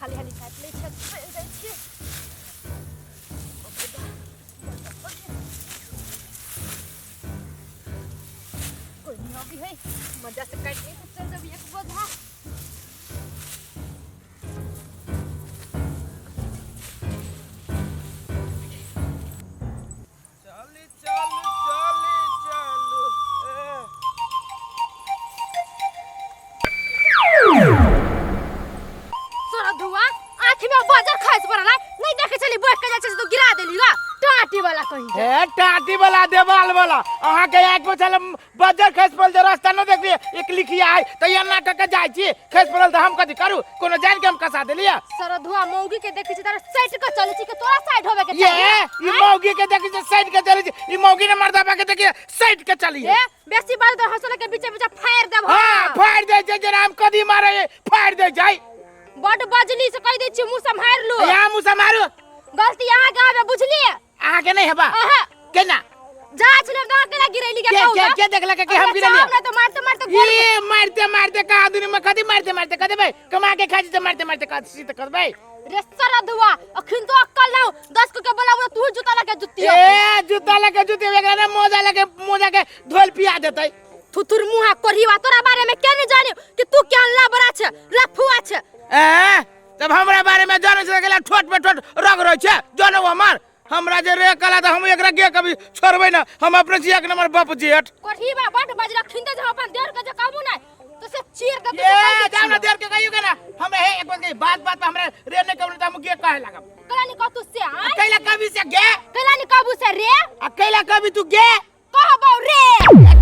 हाली हाली काटि लै छियै, चलि जाइ छियै। कोई नहीं अभी है, मजा से काटि के चल जब एक बोझा। चल चल चल चल ए। तोरा धुआ आँखि में बजर खसि पड़ल है, नहीं देखे छली बैठ के जाइ छै तो गिरा देली गा टाटी वाला कहीं। हे टाटी वाला देवाल वाला, अहाँ के आँखि में छल बजर खसि पड़ल जे रास्ता न देखलियै, एक लिखिया है तऽ एना कऽ के जाइ छी, खसि पड़ल तऽ हम कथी करू? कोनो जानि के हम खसा देलियै? सरधुआ, मौगी के देखै छी तारा सटि के चलै छी के तोरा साइड होबे के ये चाही? ई मौगी के देखै छी सटि के चलै छी, ई मौगी ने मर्दाबा के देखिए सटि के चली। ए बेसी बात तो हंसले के बीचे बीचे फाड़ देब। हाँ, फाड़ दे छै जेना हम कदी मारे फाड़ दे छै। बड बजली से कहि दै छी, मुंह सम्हारि लू। यहाँ मुँह सम्हारू। गलती अहाँ के आबे, बुझलिए? अहाँ के नहीं हेबा। अहाँ केना जा छले गांव केना गिरैली के? के कहू के तऽ। के देखलक कि हम गिरलियै? हमरा तो मारते मारते गोर। ये मारते मारते कहा दुनी में कथी मारते मारते कह देबै, कमा के खाइ छी तऽ मारते मारते कह छी तऽ करबै। रे सरधुआ, अखन तो अक्कल ना 10 को के बोलाबो, तू जूता लगे जुत्ती। ए जूता लगे जुत्ती, एकरा ने मोजा लगे मोजा के धोल पिया देतै। थुथुर मुहा कोढ़ीवा, तोरा बारे में के नहीं जाने कि तू क्या लबड़ा छे, लफुआ छे। ए तब हमरा बारे में जानै छै गेला ठोट पे ठोट रग रहै छै जानो हमर हमरा जे रे कला तऽ हम एकरा के कभी छोड़बै ना, हम अपने छी एक नंबर बाप जेठ। कोढ़ीवा बड बजरा खिंदे जे अपन देर के जे कहबू ना तो से चीर दे। ए जाओ ना, देर के कहियो के ना हमरा। हे एक बात कही, बात बात पे हमरा रे नहीं कहबू त हम के कहे लागब? कैला नहीं कहतू से आय? कैला कभी से गे? कैला नहीं कहबू से रे? आ कैला कभी तू गे? कहबौ रे।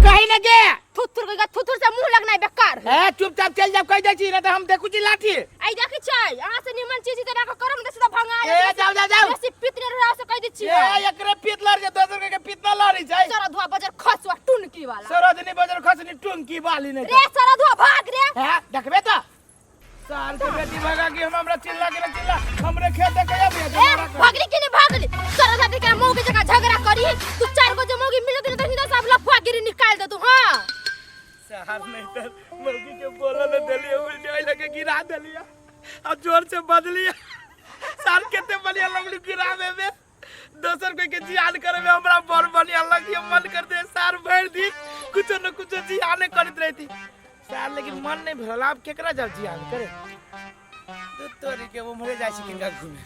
कही ना गे। थुथुर के थुथुर से मुंह लगनाइ बेकार है। ए चुपचाप चल जाओ, कह दै छी ना त हम देखू छी लाठी। आई देखै छै अहाँ से निमन चीज तेना के करम दे सीधा भंगा। ए जाओ जाओ जाओ। बेसी पितरे रहा से कह दै छी। ए एकरे पित लड़ जे दोसर के पित ना लड़ी छै। सरधुआ बजर खसुआ टुनकी वाला। सरोजनी बजर खसनी टुनकी वाली नहीं। रे सरधुआ भाग रे। हैं देखबे त सार के बेटी भगा के हम हमरा चिल्ला के चिल्ला हमरे खेत देखे अभी। ए भागली कि नहीं भागली? सरधुआ के मुंह के जगह झगड़ा करी तू, चार गो जे मौगी मिल गेल त हिंदा सब लफुआ गिरी निकाल दे तू। हां साहब नहीं तो मौगी के बोला न देलिए, उल्टे लगे गिरा देलिए आ जोर से बदलिए। सार केते बढ़िया लगली गिरावे में, दोसर कोई के जियान करे में हमरा बड़ बढ़िया लगी, मन कर दे सार भर दिन कुछो न कुछो जियाने करत रहती सार, लेकिन मन नहीं भरल। आब केकरा जाब जियान करे? दूध तोरी के उम्हरे जाइ छी किनका घूमे।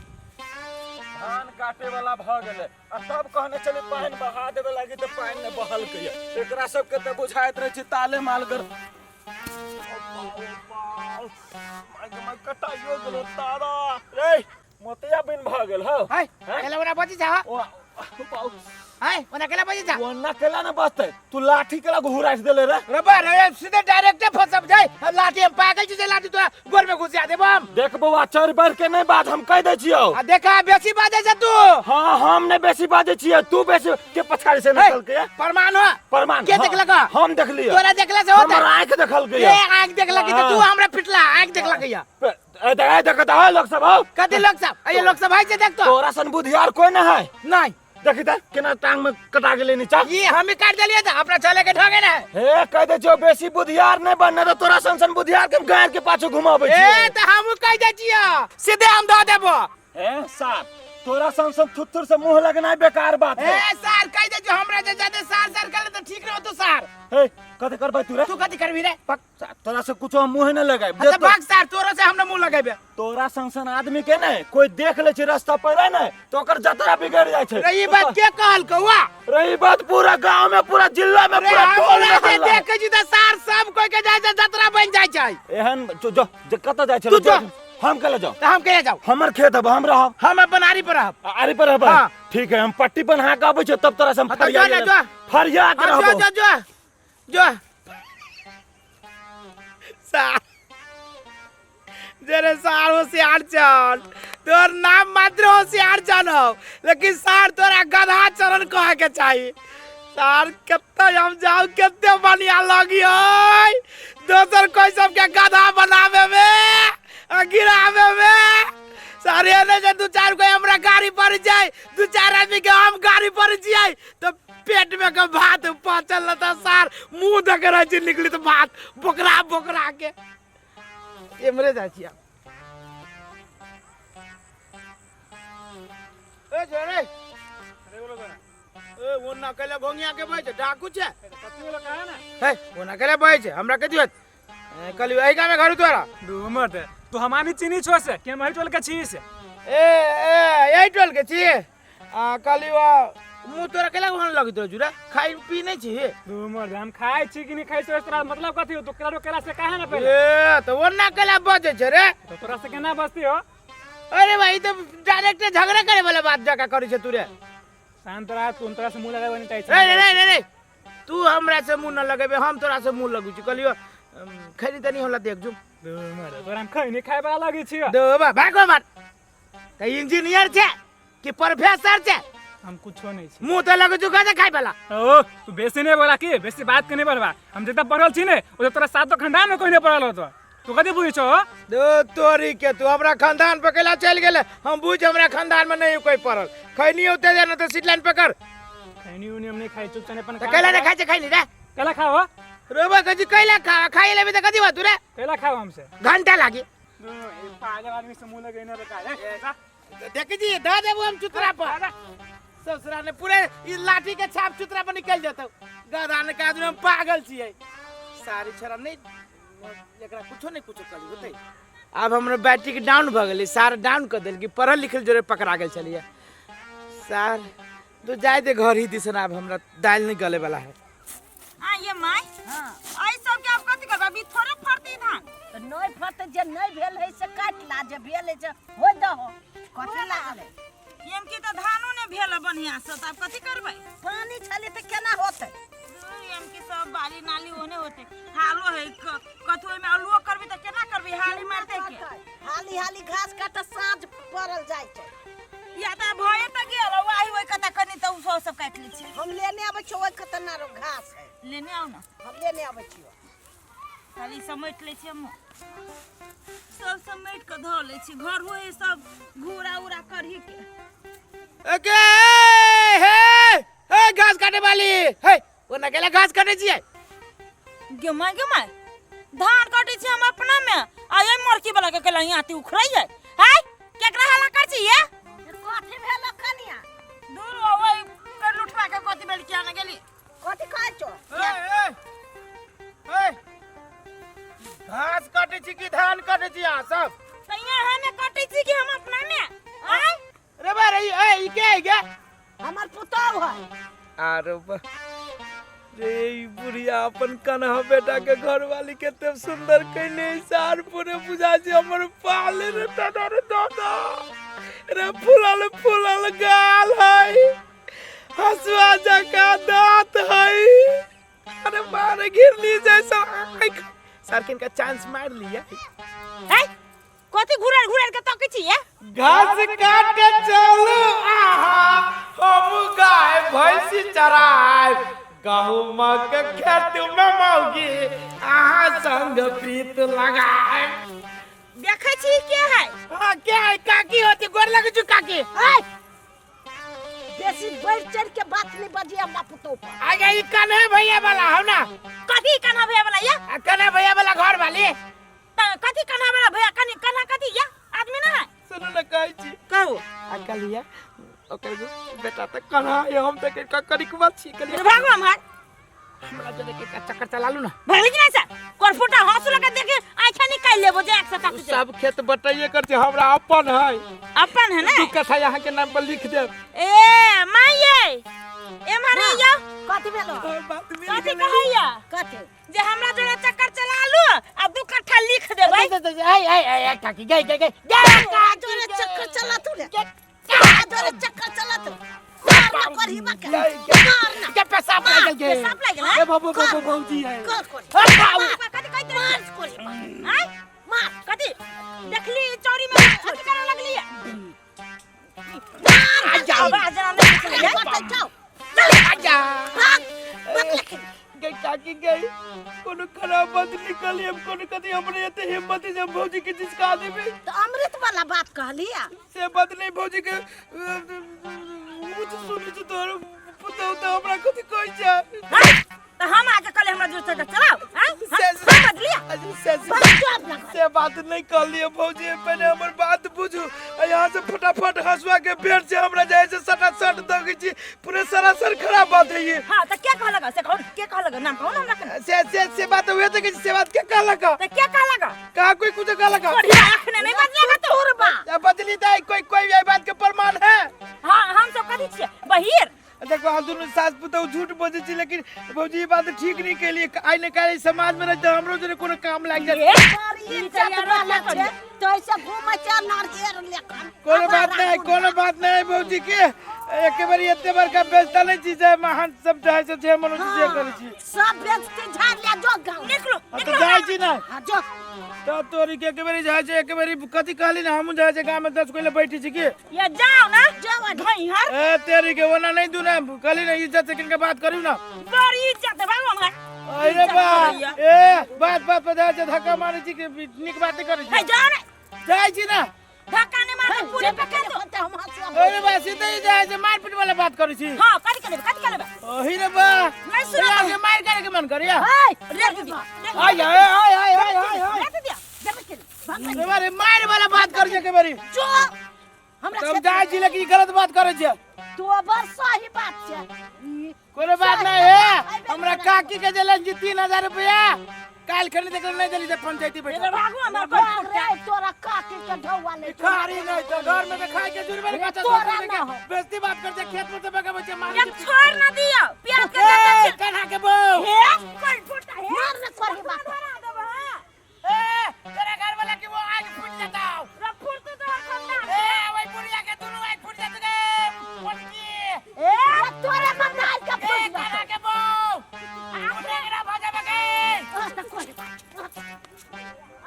धान काटे वाला भ गेलै आ तब कहने छलै पानि बहा देबे लागी तऽ पानि नहि बहलकै। एकरा सबके तऽ बुझाइत रहै छै ताले माल कर कटाइयो गेलो तारा रे मोतिया बिन भ गेल हौ। हाय केला ओना बची जा। ओ बाउ। हाय ओना केला बची जा। ओना केला ने बचतै? तू लाठी केला घुराइस देले रे? रबर रे सीधे डायरेक्ट फसब जाय लाठी, हम पागल छी जे लाठी तोरा गोर में घुसिया देब हम? देख बौआ, चढ़ बढ़ के नहीं बाज, हम कह दै छियौ। आ देखा बेसी बाजै छै तू। हाँ हम नहीं बेसी बाजै छियै, तू बेसी के पछाड़ी से निकल के। प्रमाण हो? प्रमाण। के देखलक? हम देखलियै। तोरा देखला से होतै? हमर आँख देखलकै। ए आँख देखलक त तू हमरा पिटला, आँख देखलक या? ए देख त लोग सब हौ। कथी लोग सब? ए लोग सब है जे देख तो। तोरा सन बुधियार कोई ना है। नहीं। देखी त केना टांग में कटा गेलै नीचा। ये हमें काट देलियै त अपना चले के ढंगे ना। हे कह दे छियौ बेसी बुधियार नहीं बनने त तोरा सन सन बुधियार के हम गाड़ के पाछू घुमाबै ए छियै। त हमहूँ कह दै छियै सीधे हम दऽ देबो। ए सार तोरा सन सन थुथुर से मुंह लगनाइ बेकार बात है। ए सार कह दे छियौ हमरा जे जादे सार सार करले त ठीक रहो तू सार। हे कथी करबै तू रे? तू कथी करबी रे? पक सार, तोरा से कुछो हम मुंह न लगाएब। अच्छा भाग सार, तोरो से हम न मुंह लगेबे। तोरा सन सन आदमी के ने कोई देख ले छै रास्ता पर ने तो ओकर जतरा बिगड़ जाय छै। रे ई बात के कहल कौआ? रे ई बात पूरा गांव में, पूरा जिला में, रे पूरा टोल में हमरा जे हल्ला। देखे छी त सार सब कोई के जाय छै जतरा बन जाय छै। एहन जो जो जे कतऽ जाय छै? तू जो। हम केले जाउ? त हम केले जाउ? हमर खेत हब, हम रहब। हम अपन आरी पर रहब। आरी पर रहब? हाँ। ठीक है, हम पट्टी बन्हा के अबै छियौ तब तोरा से हम हाँ, त जो ना, जो। फरिया के हाँ, जो रहबो। जो जो जो सार जरे सार होशियार चल, तोर नाम मात्र होशियार चल हो, लेकिन सार तोरा गधा चरण कहे के चाहिए। सार कत्ते हम जाऊ कत्ते बढ़िया लगी है दोसर कोई सबके गधा बनावे में आ गिरावे में। सारे एने जे दू चार कोई हमरा गाड़ी पर जाए, दू चार आदमी के हम गाड़ी पर जाए तो पेट में के भात पचल रहता सार, मुंह देख रहे छी निकली तो भात बोकरा बोकरा के। एमरे जाइ छी। ए रे ए वो ना कैला भोंगिया के बजे डाकू छे कथी वाला कहे ना हे वो ना कैला बजे हमरा कथी होत कहलियो एहि गामे घर तोरा दू मर्द तू हमारी चीनी छो से के हम टोल के छी से ए ए एहि टोल के छी आ कहलियो मुँह तोरा कैला घन लगैत रहौ जुरा खाइ पी नहि छी दू मर्द हम खाइ छी कि नहीं खाइ छी तोरा मतलब कथी हो तू केला केला से काहे ना पहले ए तऽ ओना कैला बजै छै रे तो तोरा से केना बस्ती हो अरे भाई तो डायरेक्ट झगड़ा करे वाला बात जका करै छै तू रे शांत रह तू तोरा से मुंह लगाबे नहीं चाहे रे रे रे रे रे तू हमरा से मुंह न लगेबे हम तोरा से मुंह लगू छी कहलियो खैनी तनी होला देख जो दू मर्द तोरा हम खैनी खाए वाला लगे छी दो बा भागो मार त इंजीनियर छे कि प्रोफेसर छे हम कुछो नहीं छी मुंह तो लगू छु गजा खाए वाला ओ तू बेसी नहीं बोला की बेसी बात के नहीं बोलबा हम जितना पढ़ल छी ने ओ तोरा सातो खानदान में कोई नहीं पढ़ल होतो तू कथी बुझै छो दो तोरी के तू हमरा खानदान पे कैला चल गेले हम बुझ हमरा खानदान में नहीं कोई पढ़ल खैनी होते जे न तो सीट लाइन पकड़ खैनी उनी हम नहीं खाई चुप चने अपन त कैला नहीं खाइ छे खैनी रे कैला खाओ रोबा कजी कैला खा खाइ लेबे त कथी बात रे कैला खाओ हमसे घंटा लागी पागल आदमी से मुंह लगे ना बेकार देख जी द देबू हम चुतरा पर ससुरा ने पूरे ई लाठी के छाप चुतरा पर निकल जेतौ गधा ने कहा हम पागल छियै सारी छोरा नहीं एकरा कुछो नहीं कुछो करी होतै आब हमर बैटरी के डाउन भऽ गेलै सार डाउन कऽ देलकै पढ़ल लिखल जोरे पकड़ा गेल छलियै सार तो जाय दे घर ही दिसन आब हमरा दालि नहीं गले वाला है आ ये my I सब के आप कथि करबै अभी थोड़े फड़तै धान तऽ नहि फड़तै जे नहि भेल है से काटि ला जे भेल है से होइ दहो कथी लागल है एम की तऽ धानो ने भेल है बढ़िया से तऽ आब कथि करबै पानी छलै तऽ केना होतै एम की सब बाली नाली ओने होते हालो है कथु ओहिमे आलुओ करबी तऽ केना करबी हाली मारते के हाली हाली घास काट साँझ पड़ल जाइ छै या तऽ भए तऽ गेल आही ओहि कता कनि तऽ ओ सब सब काटि लै छै हम लेने आबै छियौ ओहि खतरना रो घास है लेने आउ ना हम लेने आबै छियौ खाली समेट लै छी हमहूँ सब समेट कऽ धऽ लै छी घर होइ सब घूरा उरा करही के ओके हे हे घास काटे वाली हे ओ नकेला घास काटे छियै गे माय गे माय धान काटे छी हम अपना में आ ये मरकी वाला के केला यहाँ उखड़ै है हाय केकरा हल्ला कर छी ये कथी भेल कनिया दूर हो ओइ कर लुठवा के कथी भेल किया न गेली कथी कहै छौ ए ए ए घास काटे छी कि धान काटे छी अहाँ सब त यहाँ हमे काटे छी कि हम अपना में आय रे बा रे ए ई के है गे हमर पुतहु है आरो बा रे ई बुढ़िया अपन कन्हा बेटा के घरवाली कते सुंदर कैले सार पूरे बुझा छै हमर पाले रे दादा रे दादा रे फूलल फूलल गाल है हसुआ जका दांत है अरे मारे घिरली जैसा आँख सारकिन का चांस मार लिया है कथी घुरल घुरल के तकै छी ये घास काटे चलू आहा हम गाय भैंसी चराय गहुम के खेत में मौगी अहाँ संग प्रीत लगाय देखै छी के है हाँ क्या है काकी होती गोर लगे छु काकी ऐ बेसी बढ़ चढ़ के बात नहीं बजी हमरा पुतोह पर आगे ई कन्हे भैया वाला हो ना कथी कन्हा भैया वाला ये आ कन्हे भैया वाला घर वाली त कथी कन्हा वाला भैया कनी कन्हा कथी ये आदमी ना है सुनू ना कहै छी कहू आ कहलियै ओकर बेटा तऽ कन्हा है हम तऽ कनिकबा छी कहलियै भागो हमार हमरा जरे के चक्कर चला लू ना भगली कि नहीं सर करफुटा हंसू लगा देखे आँखा निकाल लेबो जे एक सता सब खेत बटैये कर छै हमरा अपन है अपन है ना दू कट्ठा यहाँ के नाम पर लिख देब ए माइये ए मारे यो कथी भेलो बात मिल कथी कहैया कथी जे हमरा जोड़े चक्कर चला लू आ दू कट्ठा लिख देबै ऐ ऐ ऐ काकी गई गई गई का जोरे चक्कर चला तू रे का जोरे चक्कर चला तू मार ना करही बा के मार ना के पेशाब मार, लागल गे पेशाब लागि गेल, ए बाबू बाबू भौजी है कर करही कथी कहैत रही मार करही बा आय मार कथी देखली चौरी में कथी करे लगली मार आ जाओ। आवाज जना नहीं सुनले बटै जाओ आजा भाग भाग लेकिन गई काकी गई कोनो खराब बात निकली हम कोनो कथी हमरे एते हिम्मत है जे हम भौजी के जिसका देबे तो अमृत वाला बात कहलिया से बात नहीं भौजी के ऊंच सुनी तो तोर पुतहु तऽ हमरा कथी कहै छै? हैं? त हम आके कहले हमरा जोर चक्कर चलाओ, हैं? से- हम बदलिया से भाग से बात नहीं कहलिए भौजी, पहले हमर बात बुझू। आ यहाँ से फटाफट हंसुआ के बेर से हमरा जाय से सटासट दगे छी, पूरे सरासर खराब बात है ये। हां, त के कहलक से कहू, के कहलक नाम कहू ना हमरा के। से से से बात हुए तो से बात के कहलक? त के कहलक? कहा कोई कुछ कहलक? बढ़िया अखने नहीं बदलेगा तू। बा या बदली दाई कोई कोई ये बात के प्रमाण है? हां, हम सब कथी छियै बहिर? देखो, हम दुनू सास पुतहु झूठ बजै छी, लेकिन भौजी ई बात ठीक नहीं केलिए। आइ ने काल्हि समाज में रहते हमरो जरे कोनो काम लागि जाए। ए, बड़ी ई इज्जत तैयार वाला कर छै तो ऐसे घूमै छै नारियल लेखन। कोनो बात नहीं, कोनो बात नहीं भौजी के। एक बार एते बड़का बेचता नहीं छी जे महान सब चाहे से जे मन से करै छी। सब बेचती झाड़ ले जो गाँव। निकलो। हाँ, तो जाइ छी ना। हाँ, जो। तो तोरी के एक बेरी जाइ छै, एक बेरी कथी कहली ना, हमहूँ जाइ छै गाँव में 10 कोई बैठी छी की। ये जाओ ना। जाओ ना। घइहर। ए तेरी के ओना नहीं दू ना, कहली ना इज्जत से किनके बात करू ना। बड़ी इज्जत है बाबू हमरा। अरे इज्जत बा करैया। ए बात बात पर जाइ छै धक्का मारै छी के नीक बात नहीं करै हे छी। जाओ ना। जाइ छी ना। धक्का नहीं मारते पूरे पकड़ दो। होते हम हंसुआ। अरे बा सीधे ही जाइ छै, मारपीट वाला बात करै छी। हां, कथी करबे, कथी करबे? ओही रे बा। नहीं सुना। यहाँ के मार करे के मन करिया। हाय रे दीदी। आय आय आय आय आय आय आय। रे दीदी। ए बारे मार वाला बात कर छै के बारी। जो हमरा तब जाइ छी, लेकिन ई गलत बात करै छै। तो बर सही बात छै ई। कोनो बात नहीं है, हमरा काकी के देलन जी 3000 रुपया काल खनी देख नहीं देली से पंचायती बैठा। ये भागो हमर कोई भाग रे, तोरा काकी के ढौआ ले। खारी नहीं तो घर में तो खाए के जुर्मे नहीं खाता। तोरा ना हो। बेइज्जती बात करते खेत में से बगा बच्चे मारे। ये छोड़ ना दियो प्याज के ए जाता। कन्हा के बहू। हे कोई फुटा हे। मार ने करही बात। धरा देबो। हां। ए तेरा घर वाला के वो आग फूट जाता। रे फुट तो तोहर खानदान। ए वही बुढ़िया के दोनों आग फूट जाते गे पटकी। ए ए, तोरा मनाल के ए फूट कन्हा के बहू उठे भाजा बगे। करही बात।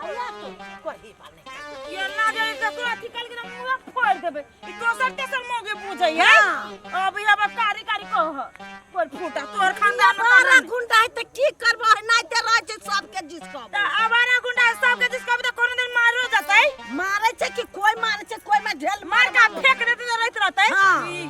आया तो करही बात नहीं। ये ना जाए तो तोरा अथी कल के मुंह फोड़ देबे। ई दोसर तेसर मौके पूछै है। अब ये अब कारी कारी कह कोई फूटा तोहर खानदान में बारह करना। गुंडा है तो की करबो है, नहीं ते रह छै सबके जिसको। त आवारा गुंडा सबके जिसको भी त कोनो दिन मारो जतै। मारे छै कि कोई मारे छै, कोई में ढेल मार का फेंक देते तो रहत रहतै। हाँ। ई